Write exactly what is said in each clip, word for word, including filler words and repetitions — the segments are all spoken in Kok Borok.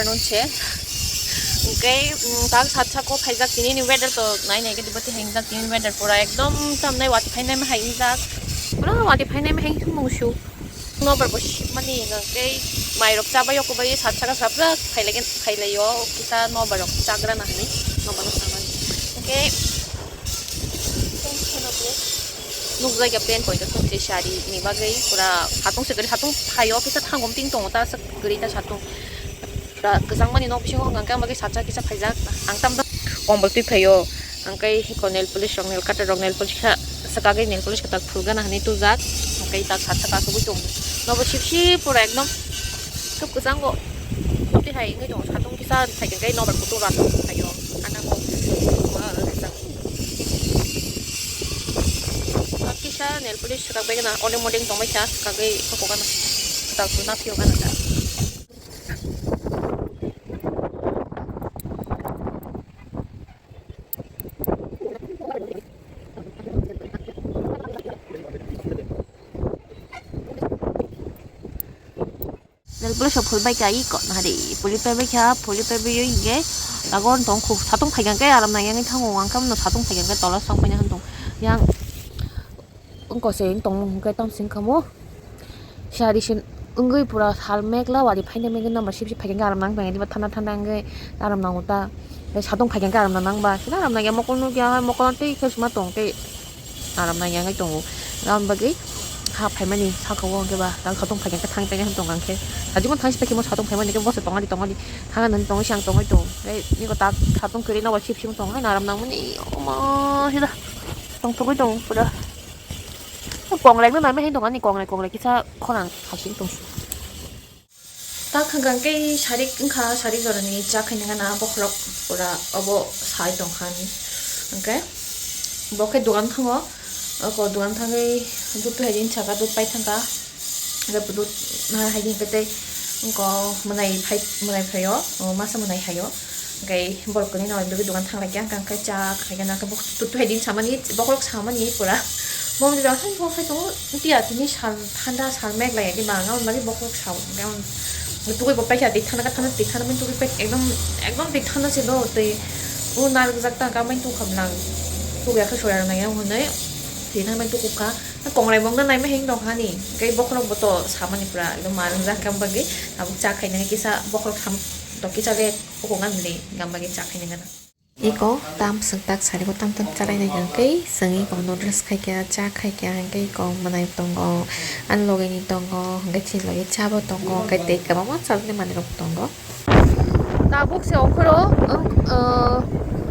Nunse. Hwnkhe, mm, tak satsako phaijak tini ni weather to nai nai khe diba tihai wngjak tini weather pura ekdom tamnai watwi phainai ma hai wngjak. Pura watwi phainai ma hai wngmung su. Nobar bo sipmani hwnkhe mairok chabai o kwbai satsaka saprwk phailai khe phailaio kisa nobar rok chagra na hinwi nobar rok samani. Hwnkhe nukjagya plan poito sari ni bagwi pura satung se kwrwi satung phaio kisa thangom ting tongo ta aswk kwrwi ta satung. Da kwchangmani nok bisingo hwnka hwnkhe ang bagwi sacha kisa phaijak. Ang tamno kombol twi phaio. Ang kai hiko nail polish rok, nail cutter rok, nail polish kha swkagwi nail polish kwtal phulgana hinwi tubujak. Ang kai tak sacha kasugwi tongo. Nobo sip sip pura ekdom. Kub kwchango. Tei hai wngwi tongo. Satung kisa phaikhe kai nobar kutung rat phaio. Anango. Kisa nail polish swkagwi gana. Odeng modeng tongbai kha. Swkagwi kokogana. Kwtal phulna phiyogana da. Nail polish rok phulbai kha iko nahari phulwi paibai kha phulwi paibai hingke tago tong khuk satung phaikha khe aram nang yang thango ang khe satung phaikha khe tola song paina tong yang. Wngkose wng tongmung hwnkhe tamsing kamo. Sari se wngwi pura sal mekla wari phaina mekla namba sip sip phaikha aram nang tong thanda thanda wngwi aram nango ta. Tei satung phaikha aram nang ba sina aram nang ya mokol nukya mokol tei khe sima tong tei aram nang ya wngwi tongo. Aboni bagwi ha phaimani saka o hwnkhe ba tang satung phaikha thang tong ang khe. Sajukno thang sita khe mo satung phaimani khe boso tongani tongani thang nani tongwi siang tongwi tong tei niko tak satung kwrwi naba sip sip tong haino aram nangmani omo sida. Tongthogwi tongo pura. Kongrai no naimai hai tongani kongrai kongrai kisa khorang khasing tongsi. Tak hwnkha khe sarik wngkha sarik jorani cha khaina gana bokhorok pura obo sai tongkha ni. Hwnkhe bo khe dogan thango. Oko dogan thangwi dut hai din saka dut pai thangkha. Hwnkhe dut hai din khe tei wngkha mwnai phai mwnai phaio masa mwnai haio. Hwnkhe borok kwlwino oinwi dogan thanglaikha, hwnkhe cha khaikhe, hwnkhe bo tu-, tuhai din samani, bokhorok samani pura. Bo wngkha, "Hai bo hai tongo, tiya tini sal thanda, sal meglai di bang," aboni bagwi bokhorok sao. Hwnkhe ang tugui bo paikha, twi thanda, thanda, twi thanda, mani tugui paikha, ekdom, ekdom twi thanda se do, twi o narwkjak ta, hwnkhe mani tukha bwlang. Tugui akhe soya rwnai, ang hwnwi twi thanda mani tukukha. Kongrai bongno naima heng tongkha ni, hwnkhe bokhorok bo to samani pura, ekdom ma rwngjak, hwnkhe ang bagwi tabuk cha khainani kisa bokhorok sam to kisa le. Iko tam swk tak sari ko tam tam chalai nai hwnkhe chwng iko noodles khai kha cha khai kha hwnkhe iko mwnai tongo ani loge ni tongo hwnkhe chini loge cha bo tongo hwnkhe tei kwbangma chalani manwi rok tongo. Tabuk se okhoro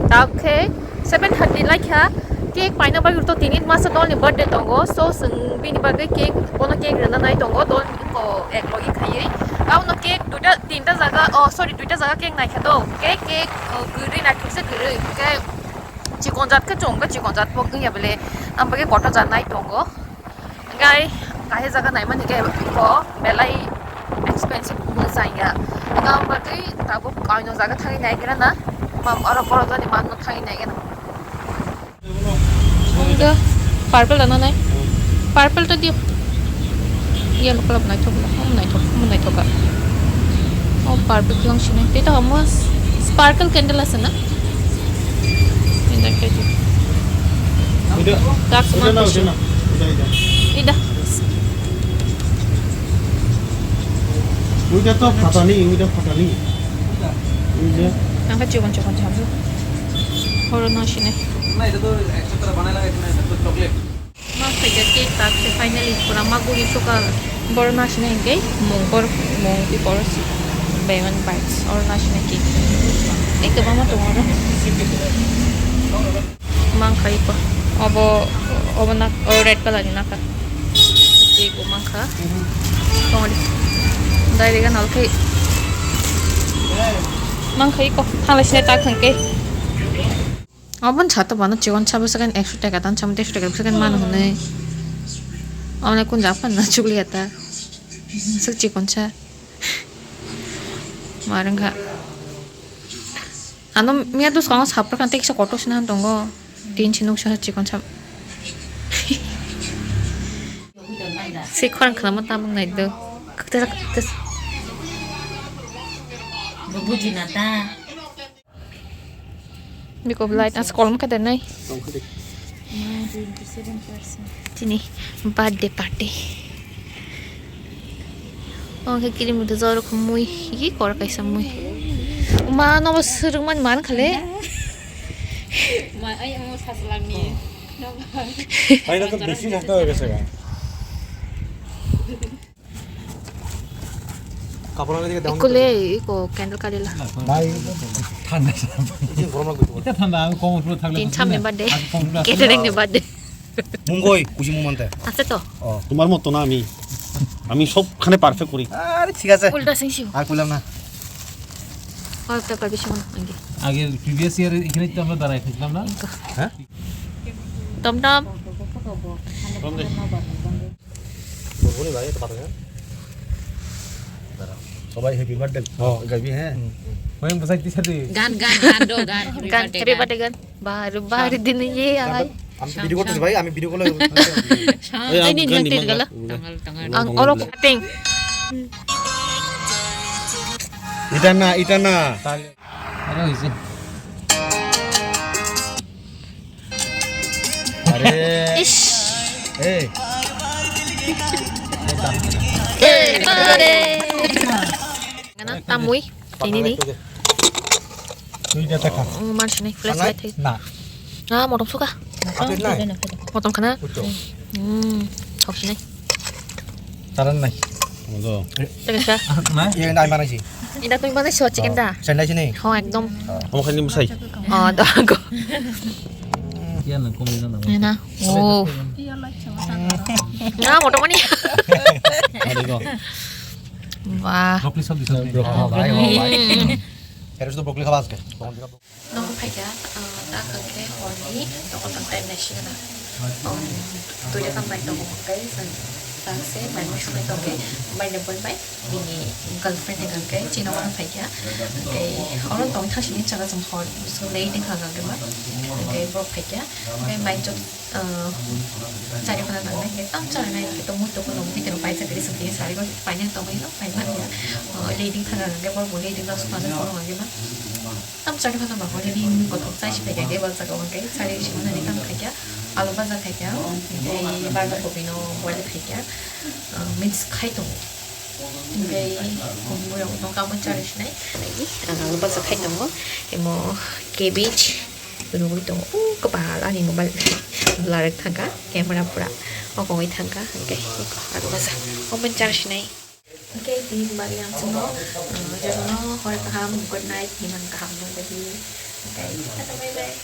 tabuk khe seven thirty lai kha cake paina bagwi to tini masa dolni birthday tongo so chwng bini bagwi cake bono cake rwna nai tongo dolni. Ko ek logi khaiwi. Abono cake duita tinta jaga, oh, sorry, duita jaga cake naikha do. Cake, cake, oh, kwrwi naithok se kwrwi. Hwnkhe chikon jat khe chwng khe chikon jat bo wngya bele. Ang bagwi kotor jat nai tongo. Hwnkhe kaisa jaga naimani khe bo belai expensive bo chaya. Hwnkhe ang bagwi tabuk kaino jaga thangwi naigra na. Mam oro borok jani manno thangwi naigra na. Ang do purple ano nai. Purple to diyo. Yellow color nai thok na. Om nai thok, om nai thok. Oh, purple kiyong sinai. Tei to amo sparkle candle asa na. Inda khe di. Udah. Dark udah na, udah na. Udah, udah. Ida. Udah to phatani, udah phatani. Udah. Ang ka chikon chikon chikon. Horo na sinai. না, এটা তো একশো টাকা বানায় লাগে, এটা তো chocolate. Ma khaikha cake tak se finally pura ma guri suka. Boro na sinai hwnkhe mung bor mung pi boro si. Baiman bites or na sinai cake. Tei kwbangma tongo oro. Mang kha iko. Obo, obo nak, o red color ni naka. Iko mang kha. Tongri. Dai rega nal khe. Mang kha iko. Thanglai sine tak thang khe. Obo ni sato bana chikon sabo second ekso taka dan samo ekso taka second mano hwnwi. Omo kun jak pan na chukliya ta. Sik chikon sa. Marang kha. Ano miya dos kong sapra kan teksa koto sina tongo. Tin chinuk sa chikon sa. Sikhon khlama tamung nai do. Kakta kakta. Buji na ta. Biko light as kolom ka denai. Tini birthday party. Oh, ke kiri muda jor ko mui. Ye kor kaisa mui. Ma no bas rung man man khale. Ma ai mo sas lang ni. Ai na to besi na to besi ga. কাপড় আনলে দিকে দাম। ইকো লে, eco candle কালিলা। ভাই, ঠান্ডা। এই যে গরম লাগবে তোমার। এটা ঠান্ডা, আমি কম উপরে থাকলে তিন বুঝি সামনে না। বার্থডে। আমি কম উপরে আসলে ক্যাটারিং নি বার্থডে। মুঙ্গই, কুচি মুমান্তে। আছে তো? ও। তোমার মতো না আমি। আমি সবখানে পারফেক্ট করি। আরে ঠিক আছে। উল্টা সিং শিব। আর কইলাম না। আর তো কবি শিব না, আগে। আগে প্রিভিয়াস ইয়ার এখানে তো আমরা দাঁড়ায় থাকলাম না? হ্যাঁ? টমটম। বলবো নি ভাই, এটা পাতা যায়? দাঁড়াও। সবাই হ্যাপি বার্থডে গাইবি, হ্যাঁ? হুম, হুম। ওই বসাই দিছে রে। গান, গান, গান, দো, গান, হ্যাপি গান, বার্থডে হ্যাপি গান। বার্থডে গান। বারো, বারো দিন ইয়ে আয়। আমি ভিডিও করতেছি ভাই, আমি ভিডিও কলে। এই, এই, আম, এই, গান এই, নিমা গান। তেল গালা। টাঙ্গাল, টাঙ্গাল। আং, অরক, টিং। এটা না, এটা না। তাহলে আরে হইছে। আরে। ইস। এই। এই, আরে। Gana, tamui, ini ni. Tuh dia tekan. Oh, mana sini? Flash light. Nah. Ah, motom suka. Apa na? Motom kana? Ucok. Hmm, hoki nai. Taran nai. Modo. Teka sa. Nah. Iya, nai mana sih? Ida tumi mana sih chicken da? Sendai sini. Ho, ekdom. Kamu kan ini musai. Oh, da go. Iya, nang kau ini nang. Ini na. Oh. Iya, like sama-sama. Nah, motom ni. Ada kok. Wah. Broccoli sabji sabji. Broccoli. Oh, bhai, oh, bhai. Hmm. Harus tu broccoli khalas ke. Nong phaikha, ah, tak hwnkhe horni tokol tong time naisingna. Um, duida kam bai tongo hwnkhe, tak se bai mui songwi tongkhe, bai ni boi bai, bini girlfriend ni hwnkhe, chini nogo phaikha. Hwnkhe, oro tong thang sini chwla chwng hor, so late wngkha hwnkhe ma. Hwnkhe borok phaikha, hwnkhe bai chwng Ah, chari khana nangnai, ekdam chari nai, ekdam mui tongmani, mui tongmani, paisa kiri sukiri sari go, paina tongmani no, paima ya. Ah, leading khana nangkhe, borok bo leading last khana nangkhe, borok nangkhe ma. Tam chari khana ba, hori ni mui kothok chai si phaikha, table saka hwnkhe, chari si khana ni tam khaikha, alu baja khaikha, tei banda kopi no boil khaikha, ah, mix khai tongo. Hwnkhe, mui rok no kamui chari sinai, ang alu baja khai tongo, emo cabbage. Rwgwi tongo. O kwbal ani mobile blur wng thangkha, camera pura oko wngwi thangkha, hwnkhe eko aro bwsa open charge nai. Hwnkhe tini bagwi ang chwngno, uh, jotono hor kaham, good night, himani kaham nugwi di. Hwnkhe tata bye bye.